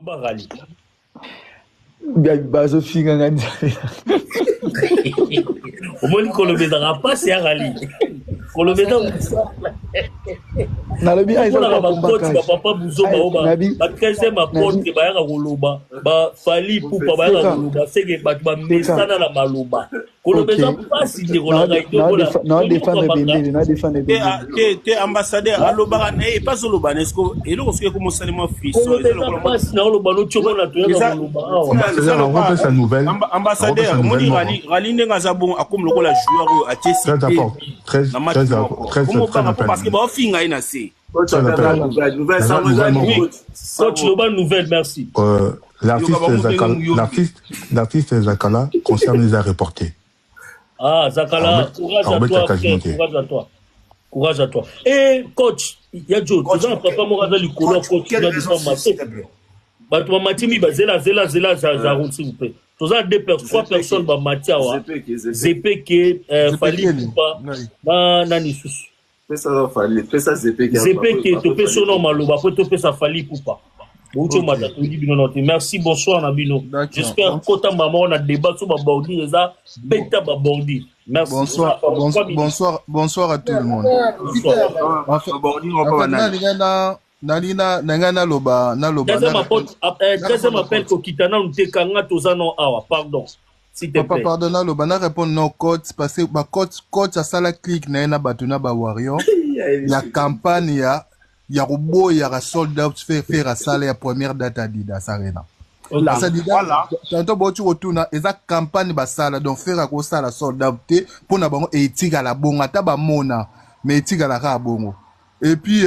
Bakali. Bazofinga nga Nzambe. Omoni koloba ezalaka mpasi ya Rali. Koloba eza nalobi omonaka bakoti bapapa buzoba oyo ba 13e apotre bayaka koloba ba Fally Ipupa bayaka koloba seke bato bamesana na maloba. Koloba eza mpasi ndeko na ngai. Naodefendre bendele, naodefendre bendele. Te te, ambassadeur alobaka na ye epasi oloba na esko eloko soki ekomosalema frisson. Koloba eza mpasi na oloba no tio mona toyaka koloba awa. Opesa nouvelle. Ambassadeur, omoni Rali, Rali ndenge aza bongo, akomi lokola joueur oyo atie si na match moko komobanga po parce que baofinga ye na se. Coach, loba nouvelle, merci. L'artiste Zakala concerne les a reportés. Ah, Zakala, courage à toi, frère, courage à toi. Courage à toi. Eh, coach, ya Joe, toza na papa moko aza likolo ya coach, bato bamati mi bazela zela zela Zaron, s'il vous plaît. Toza deux personnes, trois personnes bamati awa. Zepeke, Fally Ipupa, na nani susu. Zepeke, topesa ono maloba po topesa Fally Ipupa. Bouti omata, toyebi bino na te. Merci, bonsoir na bino. J'espère kota mama na débat so babordure eza beta babordure. Merci. Bonsoir, bonsoir, bonsoir à tout le monde. Bonsoir. En fait, nali na ngai naloba naloba. Deuxième appel, kokita nanu te, kanga toza no awa, pardon. S'il te Papa, plaît. Pardon, naloba na répondre no coach parce que ba coach asala clique na ye na bato na ba warrior ya campagne ya koboyaka sold out faire asala ya première date Adidas Arena. Ok. Voilà. Tantôt boti kotuna eza campagne basala, donc faire akosala sold out te mpona bango etikala bongo, ata bamona mais etikala kaka bongo. Et puis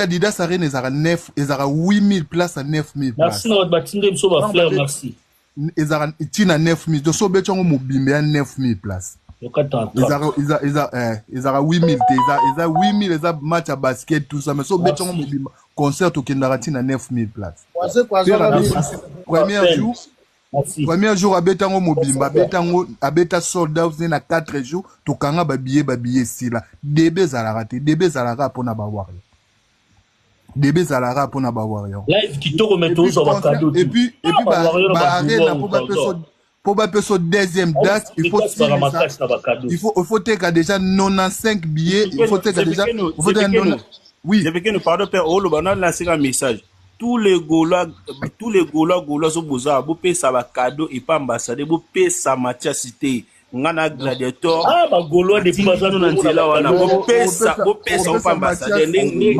Adidas Arena ezalaka 9, ezalaka 8000 place à 9000 place. Merci na bato batinde biso bafleur, merci. Ezalaka ntina 9000, donc so obeti yango mobimba ya 9000 place. Ezalaka 8000 te, eza 8000, eza match ya basket, tout ça, mais so obeti yango mobimba concert tokendaka ntina 9000 place. Premier jour, premier jour abeta yango mobimba, abeta yango, abeta sold out ne na 4 jours, tokanga babillet esila. Debe ezalaka te, debe ezalaka mpona bawarrior, debe ezalaka mpona bawarrior. Live kitoko, mais tozwa bacadeau. Et puis baarena, mpo bapesa deuxième date, il faut il faut teka déjà 95 billets, il faut teka déjà, il faut teka. Oui, Zepekeno, pardon père, oloba na lancer un message. Tous les Gaulois, tous les Gaulois, Gaulois so boza, bopesa bacadeau epa ambassadeur, bopesa Mathias te. Nga na gladiator. Ah, bagaulois depuis baza na nzela wana, bopesa, bopesa opa ambassadeur ndenge.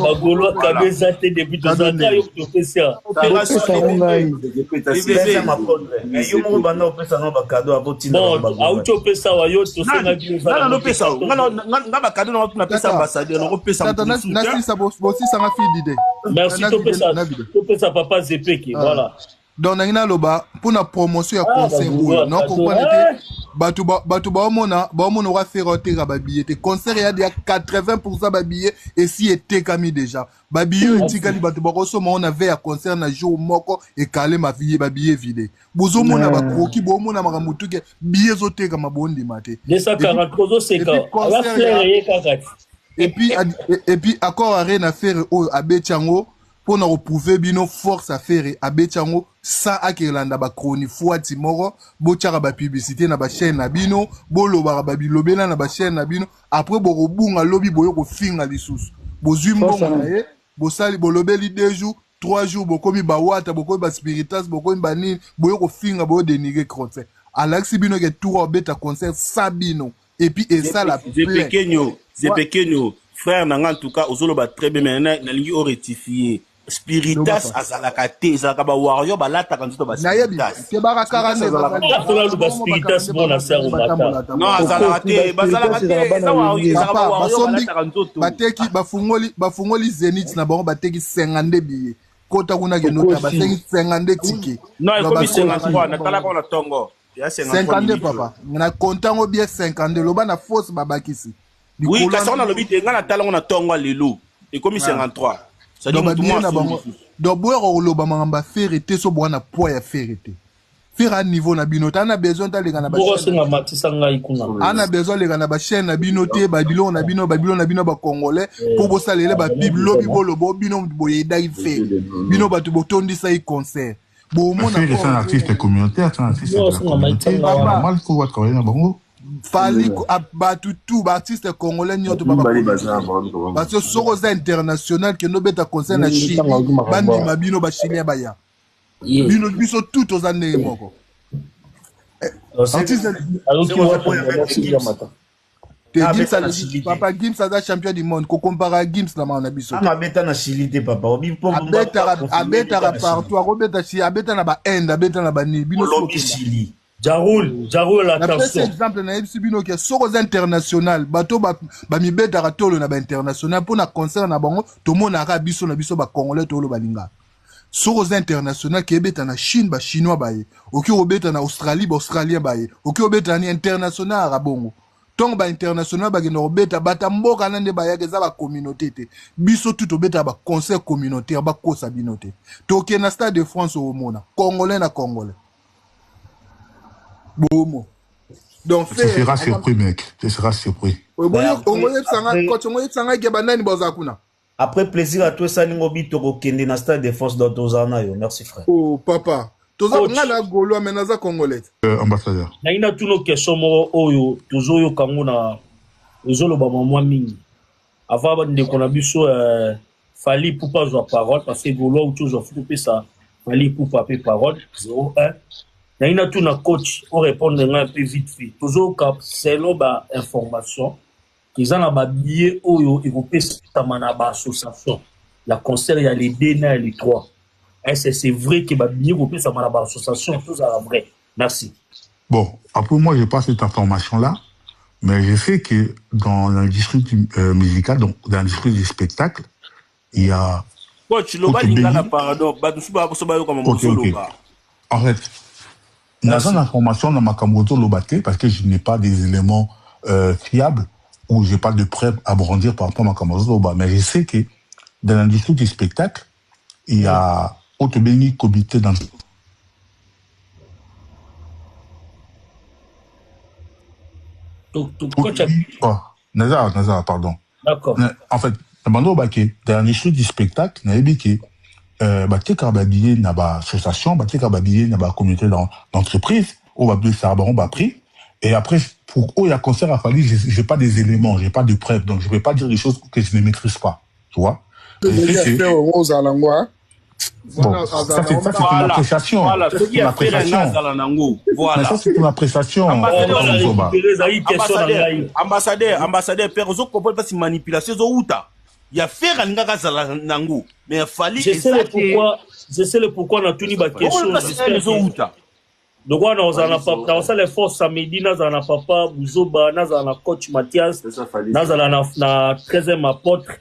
Bagaulois, cadeau eza te depuis tozalaka, yo topesi. Yo moko banda opesa no bacadeau abotinda. Bon, auti opesa wa yo, tosengaki. Nga nalopesa nga bacadeau na napesa ambassadeur, nakopesa. Nasisa, bosisanga fidi te. Merci, topesa, topesa papa Zepeke, voilà. Donc nangi naloba mpona promotion ya concert oyo, nakomprendre te bato baomona oka Ferre oteka babillet te. Concert ya ya 80 babillet esi etekami déjà. Babillet oyo etikali, bato bakosomba ngo na veille ya concert, na jour moko ekalema, babillet vide. Bozomona bakroki, bomona makambo tuke, billet ezotekama, bondima te. 240 ozoseka, aza ye kaka. Et puis Accor Arena, Ferre oyo abeti yango mpona koprouver bino force. Affaire abeti yango sans akelanda bachronifuati moko. Botiaka bapublicité na bachaîne na bino, bolobaka babilobela na bachaîne na bino, après bokobunga lobi, boye kofinga lisusu. Bozwi mbongo na ye, bosali, bolobeli 2 jours, 3 jours, bokomi bawata, bokomi baspiritas, bokomi banini, boye kofinga, boye dénigrer concert. Alakisi bino ke tour obeta concert sa bino et puis esala. Zepekenyo, Zepekenyo, frère na nga, en tout cas ozoloba très bien, mais nalingi orectifier: spiritas azalaka te, ezalaka bawarrior balataka nzoto. Nayebi tebaka kaka. Nde spiritas mona ser omata. Non, azalaka te, bazalaka te, ezalaka bawarrior balataka nzoto. Bateki, bafungoli Zénith na bango, bateki 52 billet. Kota kuna, kenota basengi 52 ticket. Non, ekomi 53, natalaka na ntongo. 52, papa, na kontango bien 52, loba na fausse babakisi. Oui, kasi wana nalobi te, ngai natala ngo na ntongo lelo, ekomi 53. Donc boyaka koloba makambo ya Ferre te so boka na poids ya Ferre te. Ferre a niveau na bino te, ana besoin te aleka na ba Moko chaîne. asenga matisa ngai kuna. Ana besoin aleka na ba chaîne na bino te, ba biloko na bino, ba biloko na bino ba congolais po bosalele ba pub lobi boloba oh, bino boyedaki Ferre. Bino bato botondisaki concert. Bomona Ferre, c'est un artiste communautaire, c'est un artiste de la communauté. C'est normal qu'il faut travailler dans Bango. Fally bato tout ba artiste congolais nyonso ba Mibale baza na bango. Parce que soki oza international kende obeta concert na Chili, bandima bino ba chilien baya. Bino biso tout toza ndenge moko. Artiste Ayoki wapi na mata. te. Ah, Gims abeta na alobi Chili te. papa Gims aza champion du monde, kokompara Gims na mawa na biso te. Ama abeta na Chili te, papa. Obi mpo Abetaka, abetaka partout, akobeta Chili, abeta na ba Inde, abeta na banini, bino soki Olobi okenda. Chili. Jarul, Jarul, Napesi attention. exemple, nayebisi bino ke soki oza international, bato bamibetaka tolo na bainternational mpo na concert na bango, tomonaka biso na biso bacongolais toyolo balingaka. Soki oza international, ke ebeta na Chine, bachinois baye, oki kobeta na Australie, baaustralien baye, oki kobeta ni international aka bongo. Ntongo bainternational bakenda kobeta, bata mboka na nde bayaka, eza bacommunauté te. Biso tu tobetaka baconcert communautaire, bakosa bino te. Tokende na Stade de France, okomona congolais na congolais bomo. Donc Tu seras surpris, mec. Tu seras surpris. Ongoyebisanga coach, ongoyebisanga ke banani baza kuna. Après plaisir à toi esalingo bi tokokende na Stade de France, donc tozala na yo. Merci frère. Oh papa, toza Coach. nga na gaulois mais naza congolais. Ambassadeur. Nangi natuna question moko oyo tozoyoka yango na ezolobama mwa mingi avant bandeko na biso Fally Ipupa azwa parole, parce que gaulois uti ozwa futi opesa Fally Ipupa mpe parole 01. Nangi natuna coach orépondre ngai mpe vite fait. Tozoyoka selon ba information eza na babillet oyo ekopesama na baassociation ya concert ya le 2 na ya le 3. Est-ce que c'est vrai que babillet ekopesama na baassociation? Tozala vrai. Merci. Bon, après moi, j'ai pas cette information-là, mais je sais que dans l'industrie musicale, donc dans l'industrie du spectacle, il y a Coach, loba Otobeli. lingala, pardon, bato mosusu baso bayoka Ok, ok. mosoloba. En fait, naza na information na makambo ozoloba te parce que je n'ai pas des éléments fiables ou j'ai pas de preuves à brandir par rapport à makambo ozoloba. Mais je sais que dans l'industrie du spectacle, il y a Otobeni comité dans Coach, Oh, Nazar, Nazar, pardon. D'accord. En fait, na bando bake dans l'industrie du spectacle, nayebi ke batekaka babillet na baassociation, batekaka babillet na bacommunauté d'entreprise oyo bapesaka bango baprix. Et après, pour oyo ya concert afali, j'ai pas des éléments, j'ai pas de preuves, donc je vais pas dire des choses que je ne maîtrise pas, tu vois. Je sais que- ozala ngo, hein? Bon, ça c'est une Voilà. appréciation. Voilà, C'est soki une ya Ferre nga appréciation. azala nango. Mais Voilà. ça c'est une appréciation. Ambassadeur, On va la Zoba. récupérer, ezali question na Ambassadeur, ngai. ambassadeur, ambassadeur père, ozo comprendre mpasi manipulation ezowuta ya Ferre alingaka azala nango, mais ya Fally Je sais eza le te. pourquoi, je sais le pourquoi natuni baquestion. Omoni mpasi nani ezowuta. Donc wana nazala na papa, nazosala effort samedi, nazala na papa Buzoba, nazala na coach Mathias, nazala na 13e apôtre,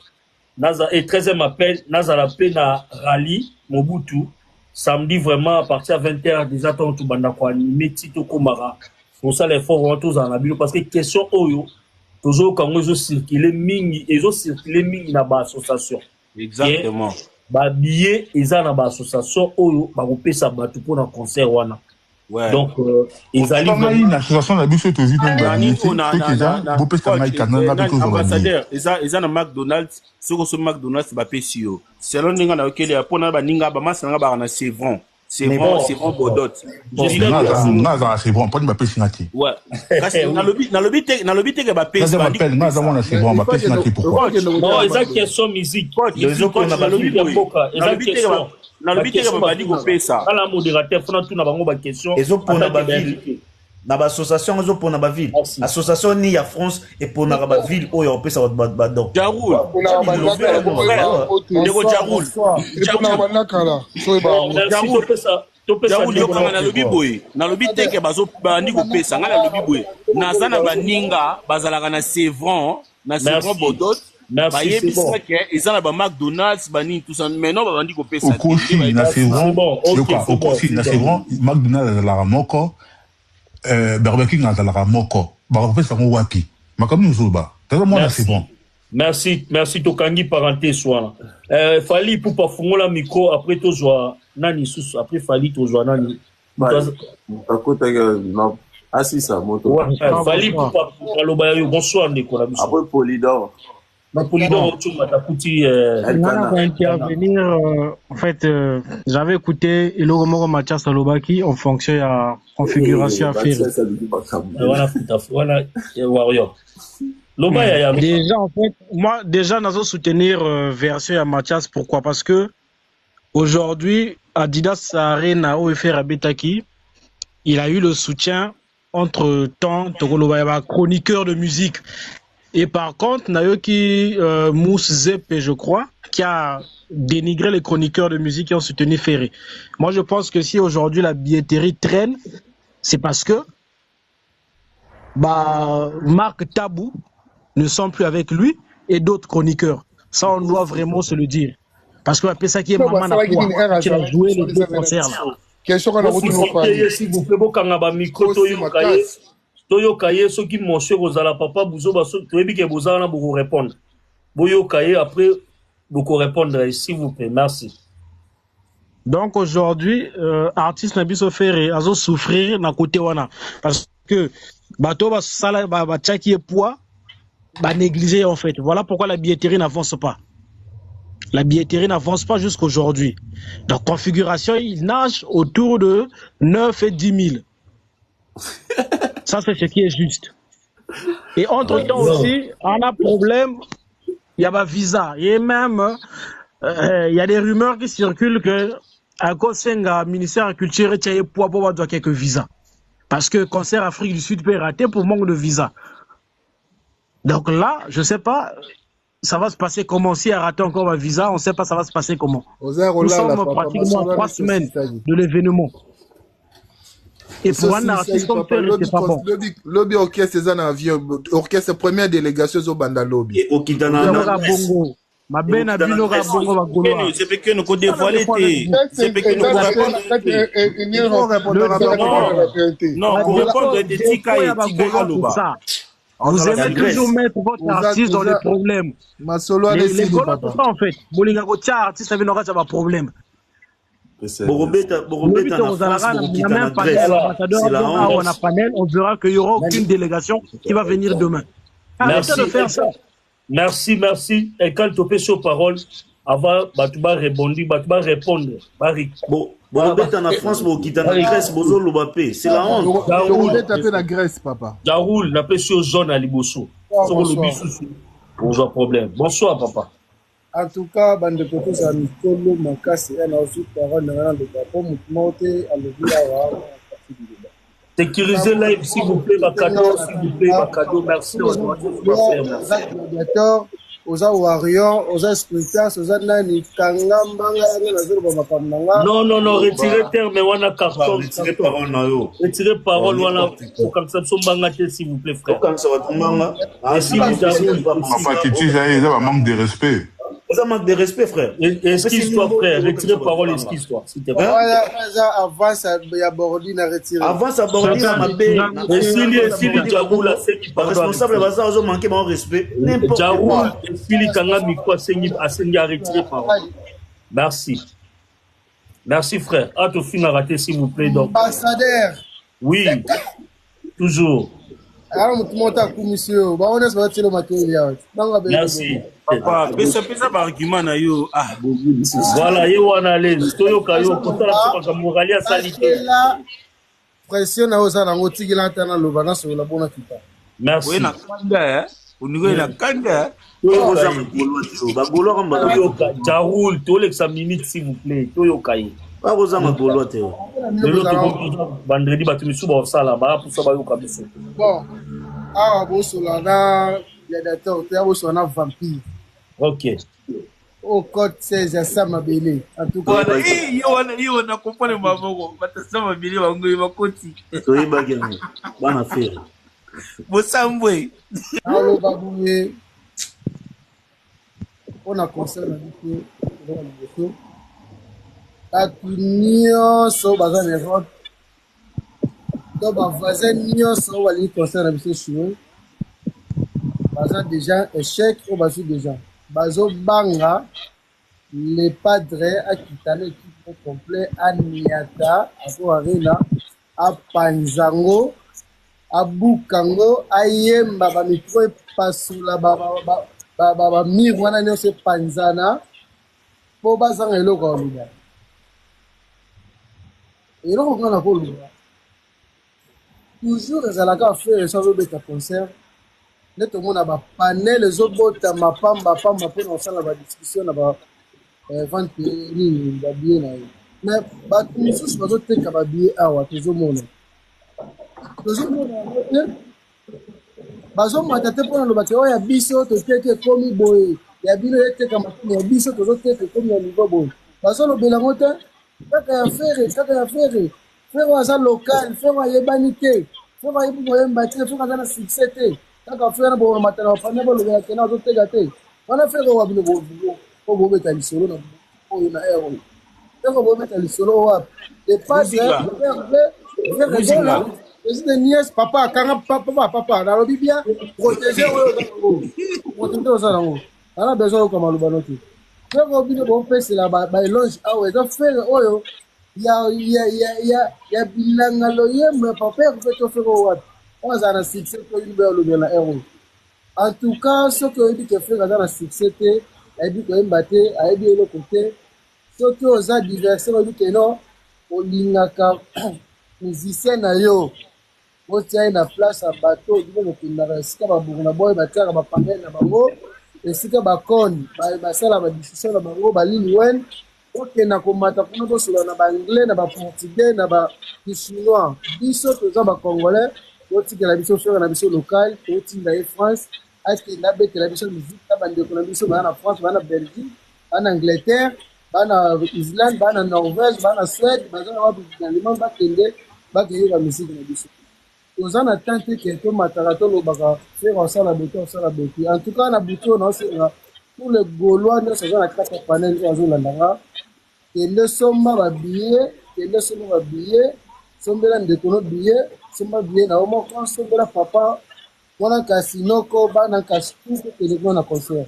naza et 13e appel, nazala mpe na Rally Mobutu samedi, vraiment à partir ya 20h déjà, ntango tobanda koanime ti tokomaka, tosala effort vraiment tozala na bino, parce que question oyo tozoyoka yango ezocircule mingi, ezocircule mingi na baassociation. Exactement. Babillet eza na baassociation oyo bakopesa bato mpona concert wana. Donc ezali Ngai vraiment na association na biso tozwi donc Nani babillet te. oyo na Soki na eza na na bopesa coach ngai kanda nga mpe nani tozwa babillet. Ambassadeur, eza na McDonald's, soki osomi McDonald's bapesi yo, selon ndenge nayokeli ya mpona baninga bamasa nanga baka na Sevron. Mais Sevron, bon, Sevron Bodot. J'espère Nga que nga azala Sevron mponi bapesi nga te. Ouais, kasi nalobi te ke bapesi Naza bandi mapele, nga aza kopesa. mwana Sevron, bapesi nga te, pourquoi? Coach, Non, eza question musique. coach, ezopona coach, nalobi musique ya boye, mboka eza nalobi te ke question. nalobi te ke Baquestion babandi batunaka kopesa. kala modérateur fona tuna bango baquestion Ezopona atake baville. bainvité. Na baassociation ezopona baville. Merci. Association ni ya France eponaka baville oyo opesa bato badon. Jarul, Eponaka ndeko Jarul, bandakala, bandakala so Bon, ebango. merci. Jarul. Topesa Jarul, ndeko yokanga, na nalobi boye, nalobi te ke babandi kopesa. Ngai nalobi boye, naza na baninga bazalaka na Sevron, na Sevron Merci. Bodot. Merci, c'est bon. Bayebisa ke eza na bamcdonalds banini tout ça, maintenant babandi kopesa te. Okosi Nde na bayebisa. C'est Sevron. bon, ok, Yoka c'est bon. okosi na Sevron, McDonald azalaka moko, Burger King azalaka moko, bakopesa yango wapi? Makambo nyonso oloba, taza mwana Merci. Sevron. Merci, merci, tokangi parenthèse wana. Fally Ipupa, fungola micro, après tozwa nani susu, après Fally tozwa nani. Akotaki na asisa moto. Ouais, Fally Ipupa aloba ya yo bonsoir ndeko na biso. Après Polydor. Na Polydor Otumba takuti Nga na intervenir en fait j'avais écouté eloko moko Mathias alobaki en fonction ya configuration ya Ferre. Wana futa wana warrior. Loba ya ya. Déjà en fait moi déjà nazo soutenir version ya Mathias, pourquoi? Parce que aujourd'hui Adidas Arena oyo Ferre abetaki, il a eu le soutien entre temps tokoloba ya ba chroniqueur de musique. Et par contre nayoki Mousse Zepe, je crois, qui a dénigré les chroniqueurs de musique qui ont soutenu Ferré. Moi je pense que si aujourd'hui la billetterie traîne, c'est parce que bah Marc Tabou ne sont plus avec lui et d'autres chroniqueurs. Ça on doit vraiment se le dire. Parce que après ça qui est maman na quoi, qui a joué les deux concerts là. Question qu'on a retenu. S'il vous plaît, bokanga ba micro toyoka ye. Toyoka ye soki monsieur kozala papa buzoba toyebi ke bozala na boko répondre. Boyoka ye après boko répondre s'il vous plaît. Merci. Donc aujourd'hui artiste na biso Ferre azo souffrir na côté wana parce que bato ba sala ba batiaki ye poids ba négliger en fait. Voilà pourquoi la billetterie n'avance pas. La billetterie n'avance pas jusqu'aujourd'hui. Donc configuration, il nage autour de 9 et 10 000. Ça, c'est ce qui est juste. Et entre-temps aussi, on a problème, il y a pas visa. Et même, il y a des rumeurs qui circulent que à cause du ministère de la Culture, il y a pour avoir quelques visas. Parce que concert Afrique du Sud peut rater pour manque de visa. Donc là, je sais pas, ça va se passer comment? Si elle rate encore un visa, on ne sait pas ça va se passer comment. Nous sommes pratiquement à 3 semaines de l'événement. Et pour un artiste comme Ferre, c'est pas bon. Lobby orchestre, c'est un avion. Orchestre, première délégation au Banda Lobby. Et au Kitana, Bongo. Ma bena bino ka bongo ba goloa. C'est que nous dévoiler c'est que nous répondre. Non, pour répondre des tika et tika aloba. Vous aimez toujours mettre votre artiste dans les problèmes. Les goloa tout ça en fait. Bolinga ko tia artiste avec nos ba problème. Borobeta borobeta na France, bokita na Grèce. C'est la honte. On a panel, on verra qu'il y aura aucune délégation qui va venir demain. Arrêtez de faire ça. Merci, merci. Et quand tu fais sur parole, avant, tu vas répondre, tu vas répondre. Bon, borobeta na France, bokita na Grèce, bozoloba pe. C'est la honte. Borobeta pe na Grèce, papa. Jaroul, na pe sur zone à Liboso. Sur le bisou. Bonjour problème. Bonsoir, papa. En tout cas, bande koto za mikolo makasi ya na ozu parole na na loba po mutu moko te alobi awa. Sécurisez live s'il vous plaît, ba cadeau s'il vous plaît, ba cadeau, merci. Oza gladiateur, oza warrior, oza spiritas, oza nani, kanga mbanga yanga nazoloba makambo na nga. Non non non, retirez terme wana carton. Retirez parole na yo. Retirez parole wana okamisa biso mbanga te s'il vous plaît frère. Okamisa bato mbanga. Papa Titi, ça va manque de respect. Ça manque de respect, frère. Excuse-toi, frère. Retire parole, excuse-toi. S'il te plaît. Avance à Bordine à retirer. Avance à Bordine à ma belle. Esili Jaroul a sengi pardon. Responsable bazar ozo manquer mon respect. N'importe quoi. Jaroul, Esili Kanga Miko a sengi à retirer parole. Merci. Merci, frère. À tout fin à rater, s'il vous plaît. Donc. Ambassadeur. Oui. Toujours. Alors, tout le monde a commission. Bah, on est sur le matériel. Merci. Papa, pesa pesa ba argument na yo. Ah. Voilà, ye wana les toyoka yo kotala soka morali ya salite. La pression na oza nango tikila ata na loba na sola bona kita. Merci. Oui na kanda eh. Onigo na kanda. Toyoka ba golo kamba toyoka. Jaroul, tolekisa minute s'il vous plaît. Toyoka ye. Ba kozanga golo te. Lelo to vendredi bato misusu ba osala ba pusa ba yoka biso. Bon. Ah bosola na gladiateur, te bosola na vampire. Ok. Au code 16 ya Sama Bele. En tout cas, voilà, yo wana comprendre maboko. Bata Sama Bele bango bakoti. Toyebaki yango. Bana Ferre. Bosambwe. Allo babouye. On a conseil na biso na liboso. Bato nyonso baza na Europe. To ba voisin nyonso balingi conseil na biso échoué. Baza déjà échec ou bazu déjà. Bazo banga les padres akita na équipe Complet aniata Accor Arena apanza yango abuka yango ayemba ba micro epasola ba ba ba ba, ba, ba mur wana nyonso epanzana mpo bazanga eloko ya koloba. Eloko nga nakoloba toujours ezalaka Ferre so azobeta concert nde tomona ba panel ezobotama pamba pamba mpona kosala ba discussion na ba vente nini ba billet na ye. Mais bato mosusu bazoteka ba billet awa, tozomona tozomona yango te, bazomata te mpona lobaki oyo ya biso toteki ekomi boye, ya bino etekama te, ya biso tozoteka ekomi ya niveau boye, bazolobela yango te. Kaka ya Ferre, kaka ya Ferre. Ferre oyo aza local, Ferre oyo ayebani te, Ferre oyo ayebi koyemba te, Ferre aza na succès te. Kaka Ferre bomata na bafamille bolobela kena azoteka te. Wana Ferre oyo bino oyo bobeta lisolo na oyo na heure oyo. Ferre oyo bobeta lisolo wapi? Le padre Muzinga. Ferre Muzinga. Gola, président Nies, papa, kanga papa, papa, nalobi bien, protéger oyo oza nango. Protéger oza nango. Ana besoin yoka maloba no te. Ferre oyo bino bopesela ba ba éloge awa eza Ferre oyo ya ya ya ya ya bilanga loyembo ya papa Hervé to Ferre oyo wapi? Oyo azala na succès to bino boya na heure oyo. En tout cas, soki oyebi ke Ferre aza na succès te, ayebi koyemba te, ayebi eloko te, soki oza diversaire oyebi ke non, olingaka musicien na yo, botia ye na place ya bato oyo bino bokendaka esika ba Burna Boy batiaka ba panel na bango, esika ba Akon basala ba discussion na bango, ba Lil Wayne, bokenda komata kuna bosolola na ba anglais na ba portugais na ba chinois. Biso toza ba congolais, botikela biso Ferre na biso local, totinda ye France akende abetela biso musique na bandeko na biso baa na France, baa na Belgique, baa na Angleterre, baa na Islande, baa na Norvège, baa na Suède, baza na wapi dans le monde, bakende bakeyoka musique na biso. Toza na temps te ke tomataka tolobaka Ferre osala boye to osala boye te. En tout cas na butu oyo naosenga tous les Gaulois nyonso aza na kati ya panel oyo azolanda nga, kende somba ba billet, kende somba ba billet, sombela ndeko no billet, somba billet na yo moko, sombela papa wana kasi noko bana kasi tout tokende kuna na concert.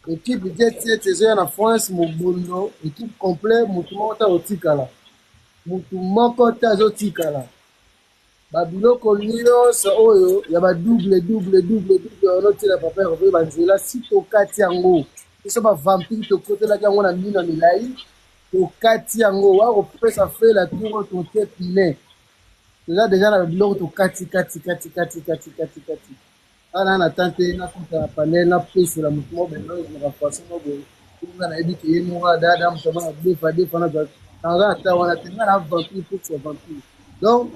Équipe Jet Set ezoya na France mobondo, équipe complet, motu moko te akotikala, motu moko te azotikala. Babiloko nyonso oyo ya ba double double double double wana otiela papa Hervé banzela, si tokati yango biso ba vampire tokotelaki yango na mino ya milai, tokati yango wa kopesa fela tour oyo totie pine, toza deja na biloko tokati kati kati kati kati kati kati. Ana na tante nakota na panel napesela motu moko boye na façon moko boye nga nayebi ke ye moko dada moto abana defa defa na naza na ta wana te, nga na vampire pour ya vampire. Donc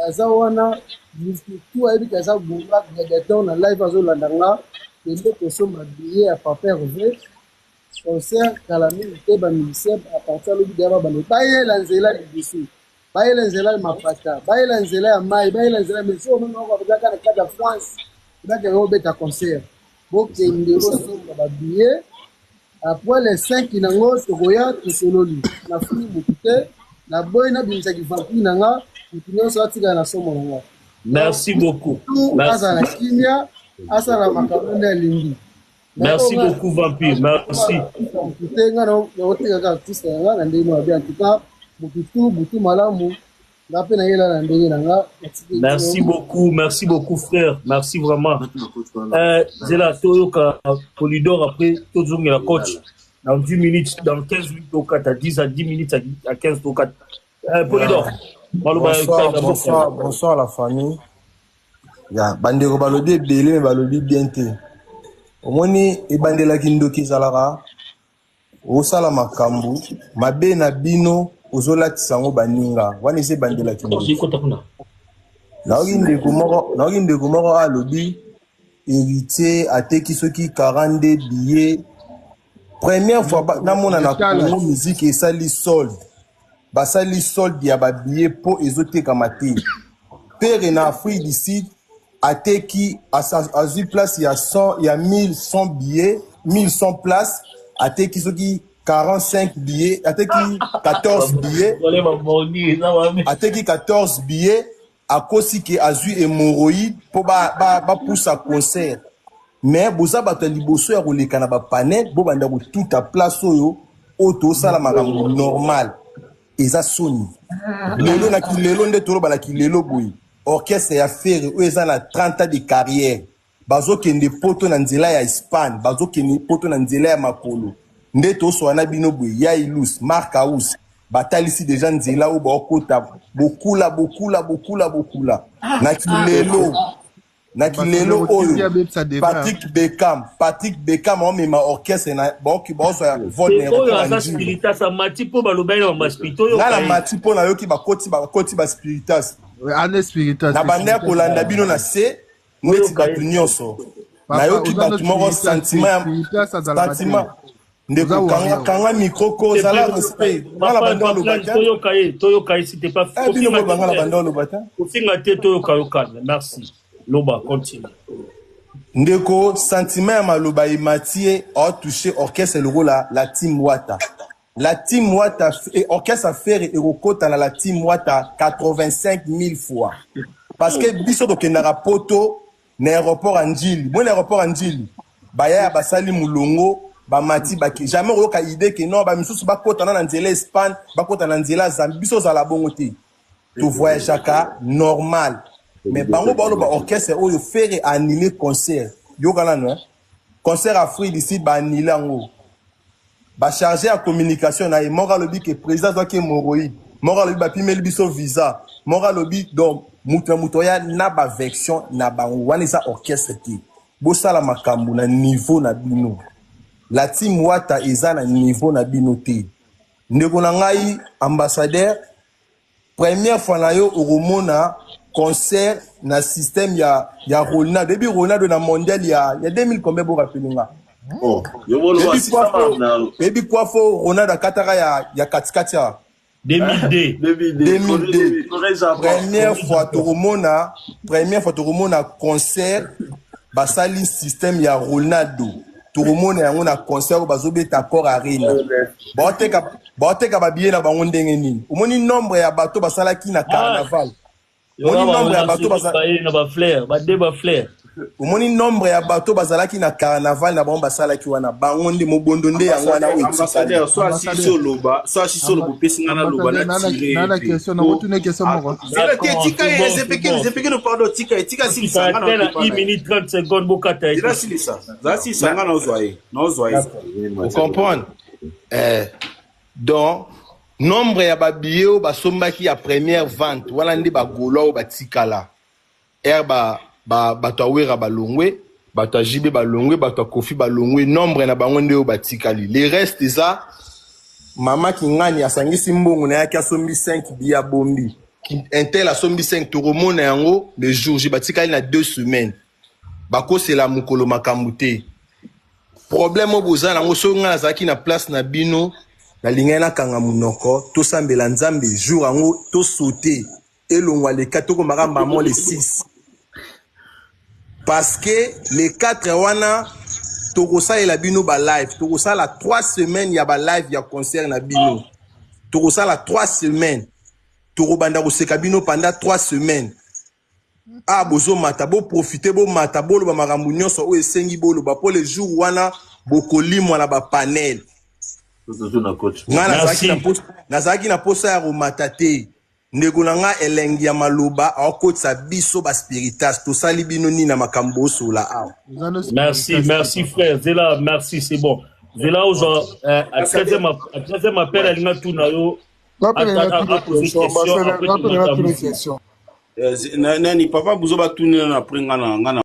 aza wana mutu tu ayebi ke aza gaulois gladiateur na live azolanda nga, kende kosomba billet ya papa Hervé concert kala mingi te, ba musicien à partir alobi deya babanda bayela nzela liboso, bayela nzela ya mapata, bayela nzela ya mai, bayela nzela ya mais oyo moko azalaka na kati ya France bakende kobeta concert, bokende bosomba ba billet. Après les 5 nango tokoya tosololi na fini motu te, naboyi nabimisaki vampire na nga, motu nyonso atikala na somo na nga. Merci beaucoup. Tu azala na kimia, asala makambo nde alingi. Merci beaucoup Vampire, merci. Motu te nga naotekaka artiste na nga na ndenge mabe. En tout cas motu tu butu malamu, nga mpe nayela na ndenge na nga. Merci beaucoup, merci beaucoup frère, merci vraiment. Zela Toyoka Polydor après Tozongela coach dans 10 minutes, dans 15 minutes au 4 à 10 à 10 minutes à 15 au 4. Polydor. Bonsoir, bonsoir, bonsoir la famille. Ya bandeko balobi ebele me balobi bien te. Omoni ebandelaki ndoki ezalaka osala makambo mabe na bino ozolatisa yango baninga wana eza ebandelaki ndoki. Nayoki ndeko moko alobi héritier ateki soki 42 billets première fois namona na Congo musique esali solde, basali solde ya ba billets mpo ezotekama te. Pere na Afrique du Sud ateki azwi place ya 100 ya 1100 billets, 1100 places, ateki soki 45 billets, ateki 14 billets, ateki 14 billets, akosi ke azwi hémorroïde mpo bapusa concert. Mais boza bato ya liboso ya koleka na bapanel, bobanda kotuta place oyo Oyo tosala makambo normal eza soni. Lelo na kilelo nde toloba na kilelo boye. Orchestre ya Ferre oyo eza na 30 ans de carrière. Bazokende poto na nzela ya Espagne, bazokende poto na nzela ya makolo. Nde tosola na bino boye, ya Ilus, Marc House, batalisi deja nzela oyo baokota bokula bokula bokula bokula na kilelo na kilelo oyo Patrick Beckham Patrick Beckham aomema orchestre na baoki baozwa vol na oyo aza spiritas amati mpo balobaki na baspirito oyo nga na mati mpo nayoki bakoti bakoti ba spiritas ane spiritas na banda ya kolanda bino na se neti bato nyonso nayoki bato moko sentiment sentiment ndeko kanga kanga micro ko zala respect nga na banda oloba te toyoka ye toyoka ye si t'es pas eh bino mo banga na banda oloba te kofinga te toyoka yo calme merci loba continue ndeko sentiment ya maloba emati ye atouche orchestre lokola la team wata la team wata eh, orchestre ferre ekokota na la team wata 85 000 fois parce que biso tokendaka poto na aéroport ya Ndjili moni aéroport ya Ndjili bayaya basali mulongo bamati bake jamais oyoka idée ke non bamisusu bakota na na nzela Espagne bakota na nzela Zambie biso ozala bongo te tovoyageaka normal mais bango baoloba orchestre oyo Ferre annulé concert yoka nano hein? Concert Afrique du Sud ba annulé yango ba charge ya communication na ye moko alobi ke président azwaki hémorroïde moko alobi bapimeli biso visa moko alobi donc moto na moto oya na ba version na bango wana eza orchestre te bosala makambo na niveau na bino la team wata eza na niveau na bino te ndeko na ngai ambassadeur Première fois na yo okomona concert na système ya ya Ronaldo. Ebi Ronaldo na mondial ya ya 2000 combien bo rappeler nga? Oh, yo bolo Ebi quoi ebi quoi fo Ronaldo akataka ya ya katikati ya 2002. 2002. Première fois tokomona, première fois tokomona concert basali système ya Ronaldo. Tokomona yango na concert oyo bazobeta Accor Arena. Baoteka baoteka ba billet na bango ndenge nini? Omoni nombre ya bato basalaki na carnaval. Omoni nombre ya bato baza na ba fleurs, ba deux ba fleurs. Omoni nombre ya bato bazalaki na carnaval na bango basalaki wana bango nde mobondo nde yango wana oyo ambassadeur so asisi oloba so asisi oloba opesi nga naloba na tire na question na kotuna question moko zela te tika ye zepekele zepekele pardon tika ye tika silisa nga na 1 minute 30 secondes bokata ye zela silisa zela silisa nga nazwa ye nazwa ye comprendre eh donc nombre ya ba billets oyo basombaki ya première vente wana nde ba gaulois oyo batikala Heure ba ba bato ya Werra balongwe, bato ya JB balongwe, bato ya Koffi balongwe, nombre na bango nde oyo batikali. Le reste eza mama Kingani asangisi mbongo na ye ake asombi 5 billets abombi. Intel asombi 5 tokomona yango le jour J batikali na 2 semaines. Bakosela mokolo makambo te. Problème oyo boza nango soki ngai nazalaki na place na bino nalingaki nakanga monoko tosambela Nzambe jour yango to sauter elongwa le 4 tokomaka mbamo le 6 parce que le 4 wana tokosalela bino ba live tokosala 3 semaines ya ba live ya concert na bino tokosala 3 semaines tokobanda koseka bino pendant 3 semaines ah bozomata boprofite bomata boloba makambo nyonso oyo esengi boloba mpo le jour wana bokolimwa na bapanel ngai nazalaki na posa ya komata te Ndeko na nga elengi ya maloba aokotisa biso ba spiritas tosali bino nini na makambo bosola awa. Merci, merci frère. Zela, merci, c'est bon. Zela ozwa à 13e appel alinga tuna yo. Nani papa buzo batuni na après nga na nga na